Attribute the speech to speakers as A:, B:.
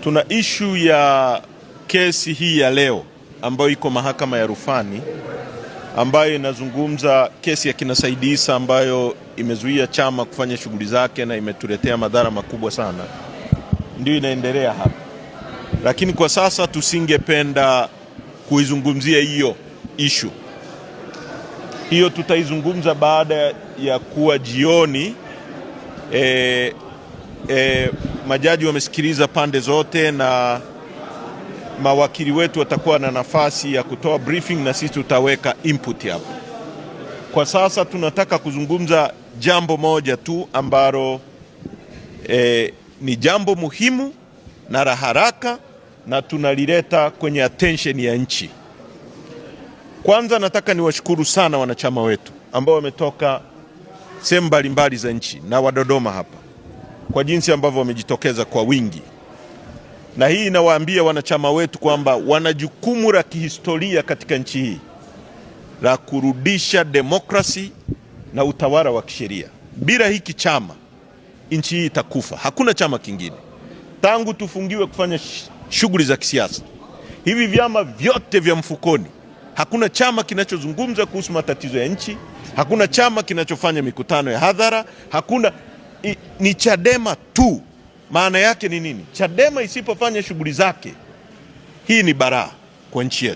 A: Tuna ishu ya kesi hii ya leo ambayo iko mahakama ya rufani ambayo inazungumza kesi ya kina Said Issa ambayo imezuia chama kufanya shughuli zake na imetuletea madhara makubwa sana, ndio inaendelea hapa, lakini kwa sasa tusingependa kuizungumzia hiyo ishu. Hiyo tutaizungumza baada ya kuwa jioni majaji wamesikiliza pande zote na mawakili wetu watakuwa na nafasi ya kutoa briefing na sisi tutaweka input hapo. Kwa sasa tunataka kuzungumza jambo moja tu ambalo ni jambo muhimu na la haraka na tunalileta kwenye attention ya nchi. Kwanza nataka niwashukuru sana wanachama wetu ambao wametoka sehemu mbalimbali za nchi na wa Dodoma hapa kwa jinsi ambavyo wamejitokeza kwa wingi, na hii inawaambia wanachama wetu kwamba wana jukumu la kihistoria katika nchi hii la kurudisha demokrasi na utawala wa kisheria. Bila hiki chama nchi hii itakufa. Hakuna chama kingine. Tangu tufungiwe kufanya shughuli za kisiasa, hivi vyama vyote vya mfukoni, hakuna chama kinachozungumza kuhusu matatizo ya nchi, hakuna chama kinachofanya mikutano ya hadhara, hakuna ni Chadema tu. Maana yake ni nini? Chadema isipofanya shughuli zake, hii ni balaa kwa nchi yetu.